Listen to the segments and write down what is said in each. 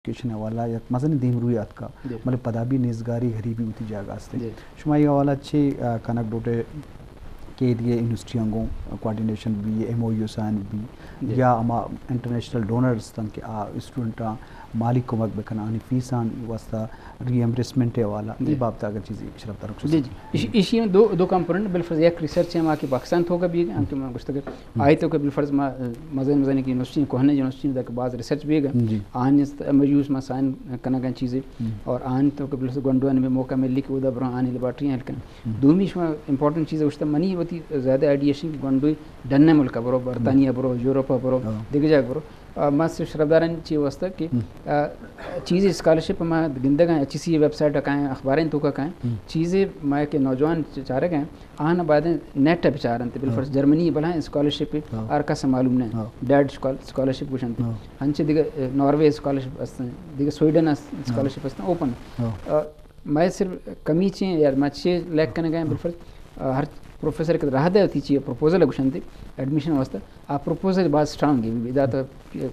ایجوکیشن ءِ حوالہ یک مزنیں دیمروی آتکا، جی۔ بلے پدا بھی نیزگاری غریبی وتی جاگہ است۔ جی۔ شما اے حوالہ چے، آ، کنگ لوٹے کہ اے دگہ یونیورسٹیاں گوں کوآرڈینیشن بی، ایم او یو سائن بی، جی۔ یا ہما انٹرنیشنل ڈونرز تن کہ آ اسٹوڈنٹاں مالی کمک بکن، آنی فیسانی واسطہ ری ایمبرسمنٹ ءِ حوالہ، اے جی۔ بابت اگر چیزے شرف ترک جی، جی۔ ایشی، ایشی دو، دو کمپوننٹ، بالفرض یک ریسرچ ہما کہ پاکستان توکا بیگ، ہم کہ من گوشتگ ہم۔ آئی توکا بالفرض ما، مزن مزن کہ یونیورسٹی، کوہنیں یونیورسٹی تک باز ریسرچ بیگ۔ جی۔ آنی است ایم او یوز ما سائن کنگا چیزے۔ ہم۔ اور آنی توکا بالفرض گونڈوانی بھی موقع ملی کہ اودا برو آنی لیبارٹری ہیلپ کن۔ ہم۔ دومی شما امپورٹنٹ چیز گوشتا، منی وتی زیادہ آئیڈیا شنگ کہ گونڈوی ڈن ملک برو، برطانیہ برو، یورپ برو، ہاں۔ دگہ جاگہ برو۔ آ، ما صرف شرفدارانی چی واسطہ کہ، ہم۔ آ، چیزے اسکالرشپ ما گندگا، ایچ سی ویب سائٹ کائیں، اخباریں توکا کائیں، ہم۔ چیزے ما کہ نوجوان چ-، چارگ ہیں، آن بعد نیٹ بچارنت، بالفرض ہاں۔ جرمنی بلاہیں اسکالرشپ ہاں۔ ہر کس معلوم نہیں۔ ہاں۔ ڈیڈ اسکال-، اسکالرشپ گوشنت۔ ہاں۔ ہنچے دیگہ، اے، ناروے اسکالرشپ است، دیگہ سویڈن اس-، ہاں۔ اسکالرشپ است، اوپن۔ ہاں۔ آ، مئے صرف کمی چی یا ما چی لیک کنگا ہیں، بالفرض، آ، ہر پروفیسر کہ راہ دے وتی چی پروپوزل گوشنت ایڈمیشن واسطہ، آ پروپوزل باز اسٹرانگ ہے۔ ادا تو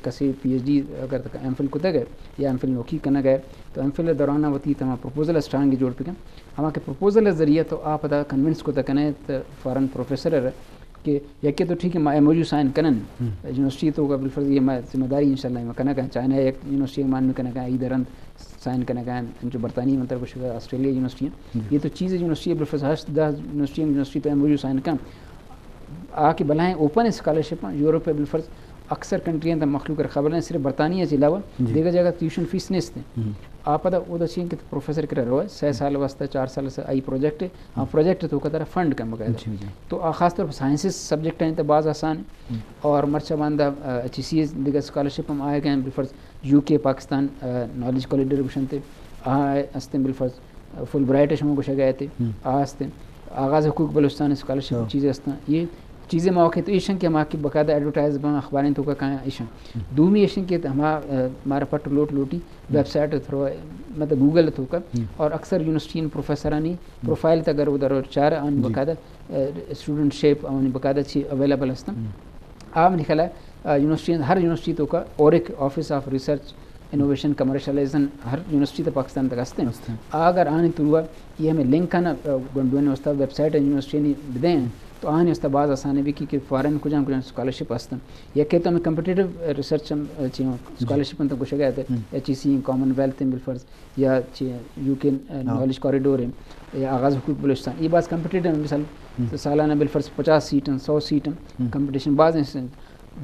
کسی پی ایچ ڈی اگر تک ایم فل کتگ ہے یا ایم فل نوکی کنگ ہے، تو ایم فل دوران وتی تمام پروپوزل اسٹرانگ جوڑ بکن۔ ہما کہ پروپوزل ذریعہ تو آ پدا کنونس کت کنے تو فارن پروفیسر کہ یکے تو ٹھیک ہے، ما ایم او یو سائن کنن، ہم۔ یونیورسٹی توکا بالفرض یہ ما ذمہ داری انشاءاللہ ما کنگا، چائنا یک یونیورسٹی مان میں کنگا، ای درند سائن کنگا، جو برطانیہ منتر گوشگا، آسٹریلیا یونیورسٹی ہیں۔ جی۔ یہ تو چیز یونیورسٹی بالفرض ہشت دہ یونیورسٹی، یونیورسٹی تو ایم او یو سائن کن۔ آ کہ بلاہیں اوپن اسکالرشپ ہیں، یورپ بالفرض اکثر کنٹری ہیں، تو مخلوق خبر نہیں، صرف برطانیہ سے علاوہ جی۔ دیگر جگہ ٹیوشن فیس نیست ہیں۔ ہم۔ آ پدا اودا چین کہ پروفیسر کرا روئے، سہ ہم۔ سال واسطہ، چار سال سے آئی پروجیکٹ ہے، آ ہم۔ پروجیکٹ توکا ترا فنڈ کم بقاعدہ۔ جی، جی۔ تو آ خاص طور پر سائنسز سبجیکٹ ہیں، تو باز آسان ہیں۔ ہم۔ اور مرچہ باندا، آ، ایچ ای سی دیگر اسکالرشپ ہم آئے گئے ہیں، بالفرض یو کے، پاکستان، آ، نالج کوریڈور گوشنتے، آ ہستیں بالفرض، آ، فل برائٹ شما گوشگ ءَ ات، ہم۔ آ ہستیں، آغاز حقوق بلوچستان اسکالرشپ ہاں۔ چیزیں ہستاں۔ یہ چیزیں موقع تو ایشن کہ ہما کہ باقاعدہ ایڈورٹائز باں، اخباریں توکا کائیں ایشن۔ ہم۔ دومی ایشن کہ ہما، آ، مارا پٹ لوٹ لوٹی، ہم۔ ویب سائٹ تھرو، مطلب گوگل توکا، ہم۔ اور اکثر یونیورسٹی پروفیسرانی ہم۔ پروفائل تا اگر ادھر چار آن جی۔ باقاعدہ، آ، اسٹوڈنٹ شپ آنی باقاعدہ چی اویلیبل ہستاں۔ ہم۔ آ منی خیال ءَ، آ، یونیورسٹی، ہر یونیورسٹی توکا اورک آفس آف ریسرچ انوویشن کمرشلائزیشن ہر یونیورسٹی تو پاکستان تک ہستیں۔ ہستیں۔ آ اگر آنی تھرو یہ ہمیں لنک آنا، آ، گونڈوانی واسطہ ویب سائٹ یونیورسٹی نی بدیں، تو آنی واسطہ باز آسان ہے بھی کہ، کہ فارن کجام کجام اسکالرشپ ہستن۔ یا کہ تو ہمیں کمپٹیٹو ریسرچ ہم، آ، چیوں جی۔ اسکالرشپ ہم تو گوشگ ءَ ات، ہم۔ ایچ ای سی، کامن ویلتھ ہیں بالفرض، یا چی یو کے، آ، ہاں۔ نالج کوریڈور ہیں، یا آغاز حقوق بلوچستان۔ یہ باز کمپٹیٹو ہیں، مثال ہم۔ سالانہ بالفرض پچاس سیٹ ہیں، سو سیٹ ہیں، ہم۔ کمپٹیشن باز ہیں۔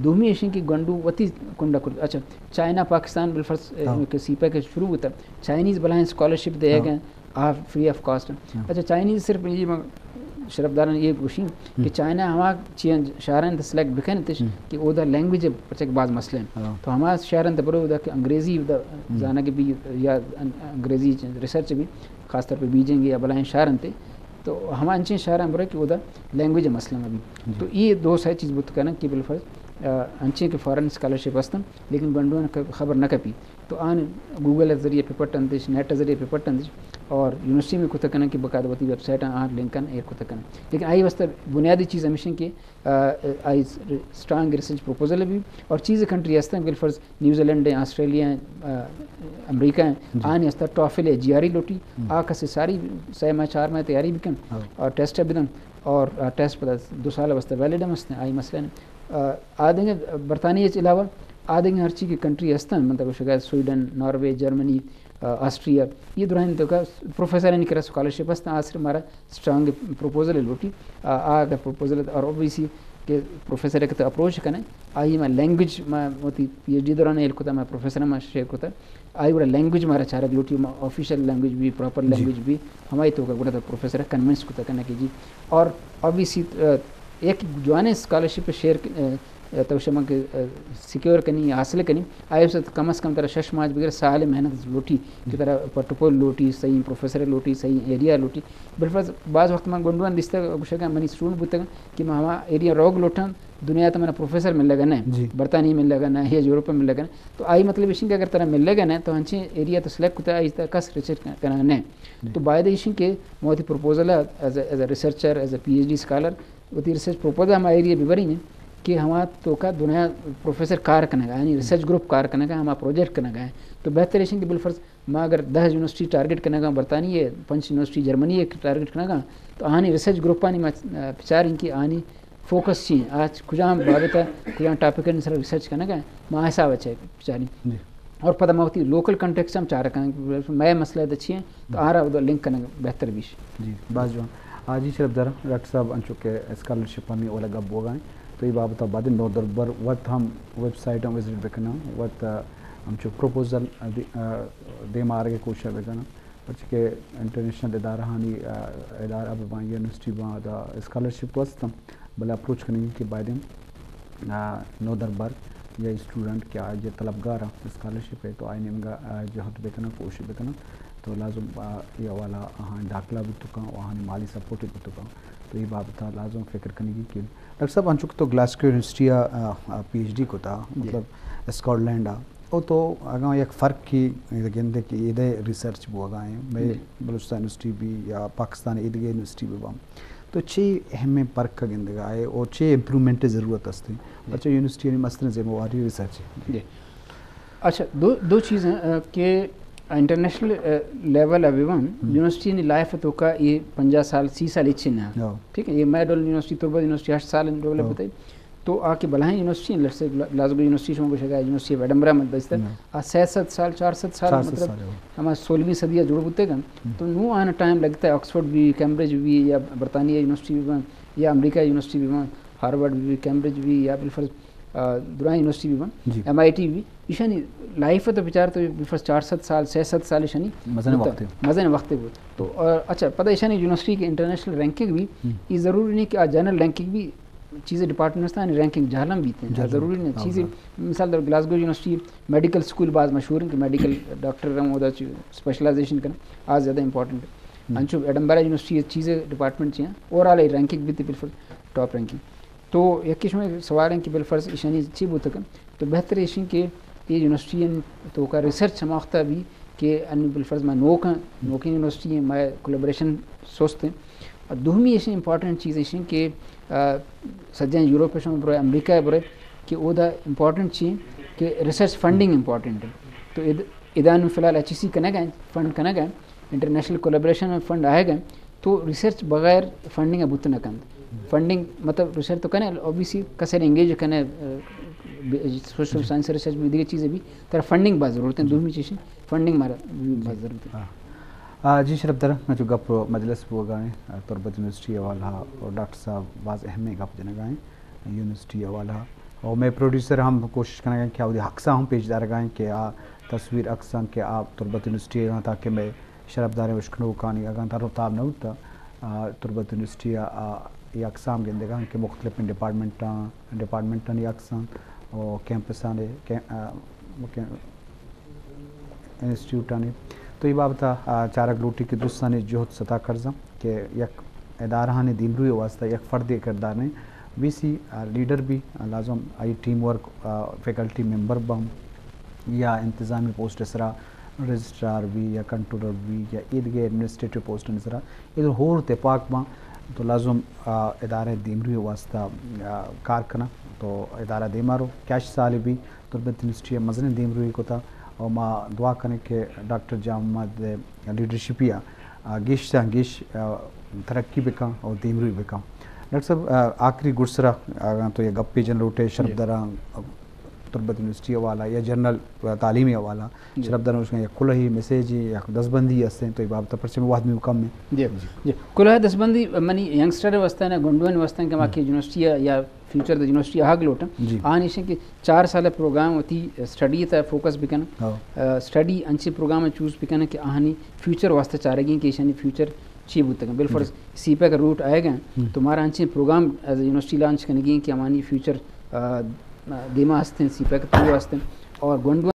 دومی ایشن کہ گونڈو وتی کنڈا کر، اچھا، چائنا پاکستان بالفرض، اے، ہاں۔ کہ سی پیک شروع ہوتا، چائنیز بلاہیں اسکالرشپ دے ہاں۔ گئے، آ فری آف کاسٹ۔ ہاں۔ اچھا، چائنیز صرف یہ م-، شرفداران یہ گوشی کہ ہم۔ چائنا ہما چین شہران تو سلیکٹ بکن تش ہم۔ کہ اودا لینگویج پرچک باز مسئلہ ہیں۔ ہاں۔ تو ہما شہران تو برو اودا کہ انگریزی اودا ہم۔ زانگ بھی یا ان-، انگریزی ریسرچ بھی خاص طور پہ بیجنگ یا بلاہیں شہران تے تو ہما انچیں شہران برو کہ اودا لینگویج مسئلہ بھی۔ جی۔ تو یہ دو سہ چیز بوت کنن کہ بالفرض، آ، انچیں کہ فارن اسکالرشپ ہستن، لیکن گونڈوان ک-، خبر نہ کپی۔ تو آن گوگل ذریعے پہ پٹن دش، نیٹ ذریعے پہ پٹن دش، اور یونیورسٹی میں کت کنن کہ باقاعدہ وتی ویب سائٹ آن لنک آن ایر کت کنن۔ لیکن آئی واسطہ بنیادی چیز ہمیشن کہ، آ، آئی اسٹرانگ ریسرچ پروپوزل بھی، اور چیز کنٹری ہستن بالفرض نیوزی لینڈ ہیں، آسٹریلیا ہیں، آ، امریکہ ہیں، جی۔ آنی ہستا ٹافل ہے، جی آر ای لوٹی، ہم۔ آ کسے ساری سہ ماہ، چار ماہ تیاری بکن ہاں۔ اور ٹیسٹ بدن اور، آ، ٹیسٹ پدا دو سال واسطہ ویلڈ ہم ہستن، آئی مسئلہ نہیں۔ آ، آدگہ برطانیہ چ علاوہ آدگہ ہرچی کہ کنٹری ہستن، مطلب شگا سویڈن، ناروے، جرمنی، آ، آسٹریا، یہ درائیں توکا پروفیسرانی کرا اسکالرشپ ہستن، آ صرف مارا اسٹرانگ پروپوزل لوٹی، آ، آ اگر پروپوزل اور اوبویسلی کہ پروفیسر کہ تو اپروچ کنے، آئی ما لینگویج ما وتی پی ایچ ڈی دوران ہیل کتا، ما پروفیسر ما شیئر کتا، آئی وڑا لینگویج مارا چارگ لوٹی، ما آفیشل لینگویج بھی، پراپر جی۔ لینگویج بھی، ہمائی توکا گڑا تو پروفیسر کنونس کتا کنے کہ جی۔ اور اوبویسلی، آ، ایک جوانیں اسکالرشپ شیئر ک-، آ، تو شما کہ، آ، سیکیور کنی، حاصل کنی، آئی واسطہ کم از کم ترا شش ماہ بغیر سال محنت لوٹی، کہ ترا پروٹوکول لوٹی، صحیح پروفیسر لوٹی، صحیح ایریا لوٹی۔ بالفرض بعض وقت من گونڈوان دیستا گوشگا منی اسٹوڈنٹ بوتگا کہ من ہما ایریا روگ لوٹاں، دنیا تو من پروفیسر ملگا نہ، جی۔ برطانیہ ملگا نہ، یا یورپ ملگا نہ۔ تو آئی مطلب ایشن کہ اگر ترا ملگا نہ، تو انچیں ایریا تو سلیکٹ کتا، آئی تا کس ریچرچ کنگا نہ۔ جی۔ تو باید ایشن کہ موتی پروپوزل ایز اے، ایز اے ریسرچر، ایز اے پی ایچ ڈی اسکالر، وتی ریسرچ پروپوزل ہما ایریا ببرین، کہ ہما توکا دنیا پروفیسر کار کنگا، یعنی ریسرچ گروپ کار کنگا، ہما پروجیکٹ کنگا۔ تو بہتر ایشیں کہ بالفرض ما اگر دہ یونیورسٹی ٹارگٹ کنگا برطانیہ، پنچ یونیورسٹی جرمنی ٹارگٹ کنگا، تو آنی ریسرچ گروپانی ما، آ، بچاریں کہ آنی فوکس چی ہیں، آ کجام بابت ء، کجام ٹاپک ء سر ریسرچ کنگا، ما حساب چہ بچاریں۔ جی۔ اور پدا ما وتی لوکل کنٹیکسٹ ہم چارہ کنگ، مئے مسئلہ دچی ہیں، تو آرا ادو لنک کنگ بہتر بیش۔ جی، باز جوان۔ آ، جی شرف دار، ڈاکٹر صاحب، انچو کہ اسکالرشپ ہمیں اولا گپ بوگا ہیں، تو یہ بابت بعد نودربر وت ہم ویب سائٹ ہم وزٹ بکناں، وت، آ، ہمچو پروپوزل، آ، دی-، آ، دیما آرگے کوشش بکناں، پرچہ کہ انٹرنیشنل ادارہ ہانی، آ، ادارہ بباں، یونیورسٹی باں، دا اسکالرشپ وستم، بلے اپروچ کنگی کہ بایدیں، آ، نودربر یا اسٹوڈنٹ کہ آ جے طلبگار ہیں اسکالرشپ ہے، تو آئی نیمگا، آ، جہد بکناں، کوشش بکناں، تو لازم، آ، یہ حوالہ آہاں داخلہ بوتکاں، آہانی مالی سپورٹ بوتکاں، تو یہ بابت لازم فکر کنگی کہ ڈاکٹر صاحب، انچو کہ تو گلاسگو یونیورسٹی ء، آ، آ، پی ایچ ڈی کتا، جی۔ مطلب اسکاٹ لینڈ ء، او تو اگاں یک فرق کی گندے کہ ایدے ریسرچ بوگا ہیں، مئے جی۔ بلوچستان یونیورسٹی بھی یا پاکستان ایدگہ یونیورسٹی بھی بام، تو چی اہمیں فرق کا گندگا ہے او چی امپروومنٹ ضرورت است؟ جی۔ پرچہ یونیورسٹی یعنی مستریں ذمہ واری ریسرچ ہے۔ جی۔ اچھا، دو، دو چیز ہیں، آ، کہ انٹرنیشنل، آ، لیول ء بہ بن، ہم۔ یونیورسٹی نی لائف توکا یہ پنجاہ سال، سی سال اچ نہ۔ ہاں۔ ٹھیک ہے، یہ مئے ڈول یونیورسٹی، تربت یونیورسٹی ہشت سال ڈیولپ ہاں۔ بتائی۔ تو آ کہ بلاہیں یونیورسٹی ہیں، لیٹس سے گلا-، گلاسگو یونیورسٹی شما گوشگا، یونیورسٹی آف ایڈنبرا مت بستہ۔ ہاں۔ آ سہ سد سال، چار سد سال، چار سد مطلب، سال، ہاں۔ ہما سولہویں صدی ء جوڑ بوتے گن۔ ہم۔ تو نو آنا ٹائم لگتا ہے، آکسفورڈ بھی، کیمبرج بھی، یا برطانیہ یونیورسٹی بھی بن، یا امریکہ یونیورسٹی بھی بن، ہارورڈ بھی، کیمبرج بھی، یا بالفرض آ، درائیں یونیورسٹی بھی بن، جی۔ ایم آئی ٹی بھی، ایشانی لائف تو بچار تو بالفرض چار سد سال، سہ سد سال ایشانی مزن بوتا، وقت ہے۔ مزن وقت ہے بوت۔ تو، آ، اچھا، پتہ ایشانی یونیورسٹی کے انٹرنیشنل رینکنگ بھی، ہم۔ یہ ضروری نہیں کہ آ جنرل رینکنگ بھی چیزیں ڈپارٹمنٹ استان رینکنگ جہلم بیتے ہیں، جہلم ضروری نہیں، ہاں، چیزیں، ہاں۔ مثال در گلاسگو یونیورسٹی میڈیکل سکول باز مشہور ہیں کہ میڈیکل ڈاکٹر رہا ہوں، ادا اسپیشلائزیشن کریں، آ زیادہ امپورٹنٹ ہے۔ ہم۔ انچو ایڈنبرا یونیورسٹی چیزیں ڈپارٹمنٹ چی ہیں، اوور آل رینکنگ بیتے بالفرض ٹاپ رینکنگ۔ تو یکے شمئے سوال ہیں کہ بالفرض ایشانی چی بوتگ انت؟ تو بہتر ایشیں کہ یہ یونیورسٹی توکا ریسرچ ہما وقتا بھی کہ ان بالفرض ما نوکاں، نوکیں یونیورسٹی ہیں، ما کولیبریشن سست ہیں۔ اور دومی ایشیں امپورٹنٹ چیز ایشیں کہ، آ، سجیں یورپ شما برو، امریکہ برو کہ اودا امپورٹنٹ چی ہیں کہ ریسرچ فنڈنگ امپورٹنٹ ہے۔ تو اد-، ادا نوں فی الحال ایچ ای سی کنگ ہیں، فنڈ کنگ ہیں، انٹرنیشنل کولیبریشن میں فنڈ آئے گئے۔ تو ریسرچ بغیر فنڈنگ ء بوت نہ کنت۔ فنڈنگ مطلب ریسرچ تو کنے، اوبیسی کسے انگیج کنے، آ، بی-، سوشل سائنس ریسرچ بھی، دیگر چیزیں بھی، ترا فنڈنگ باز ضرورت ہیں، دومی چیز فنڈنگ مارا بھی باز ضرورت ہے۔ ہاں۔ آ، جی شرف در، میں جو گپ مجلس بوگا ہیں، آ، تربت یونیورسٹی حوالہ اور ڈاکٹر صاحب باز اہم گپ جنگا ہیں یونیورسٹی حوالہ۔ اور میں پروڈیوسر ہم کوشش کرنا کہ آ حق سا ہم پیش دارگا ہیں کہ آ تصویر عکساں کہ آ تربت یونیورسٹی ہیں تاکہ میں شرف داریں اشکنوکانی اگاں تر و تاب نہ بوتا، آ، تربت یونیورسٹی ء، آ، اے اقسام گندگا کہ مختلف ڈپارٹمنٹاں، ڈپارٹمنٹانی اقسام و کیمپسانی، کیم-، آ، کیم-، انسٹیٹیوٹانی۔ تو اے بابت ء، آ، چارگ لوٹی کہ درستانی جہد ستا کرزاں کہ یک ادارہانی دیمروی واسطہ یک فردی کردار نے، وی سی، آ، لیڈر بھی، آ، لازم آئی ٹیم ورک، آ، فیکلٹی ممبر بم یا انتظامی پوسٹ سرا رجسٹرار بی یا کنٹرولر بی یا ایدگہ ایڈمنسٹریٹو پوسٹانی سرا اے ہور تپاک باں تو لازم، آ، ادارہ دیمروی واسطہ، آ، کار کناں تو ادارہ دیما رو۔ کیچ سال بی تربت یونیورسٹی مزنیں دیمروی کتا اور ما دعا کنیں کہ ڈاکٹر جام محمد لیڈرشپی آ، آ، گیش تاں گیش، آ، ترقی بکن اور دیمروی بکن۔ ڈاکٹر صاحب، آ، آخری گڈسرا اگاں تو یہ گپے جن لوٹے شرف جی۔ دراں، تربت یونیورسٹی حوالہ یا جنرل تعلیمی حوالہ، جی۔ شرف دراں اس کا یک کلہی میسج یا دستبندی ہستیں تو یہ بابت پرچہ میں وہد میں کم ہے۔ جی۔ جی۔ کلہی دستبندی منی ینگسٹر واسطہ نہ، گنڈوان واسطہ کہ ما کہ یونیورسٹی یا فیوچر دا یونیورسٹی آگ لوٹن۔ جی۔ آن ایشیں کہ چار سال پروگرام وتی اسٹڈی تا فوکس بکن۔ ہاں۔ اسٹڈی انچے پروگرام چوز بکن کہ آہانی فیوچر واسطہ چارگی کہ ایشانی فیوچر چی بوتگ۔ بالفرض جی۔ سی پیک روٹ آئے گئے تو مارا انچے پروگرام ایز یونیورسٹی لانچ کنگی کہ ہمانی فیوچر، آ، دیما ہستیں، سی پیک تو ہستیں اور گونڈو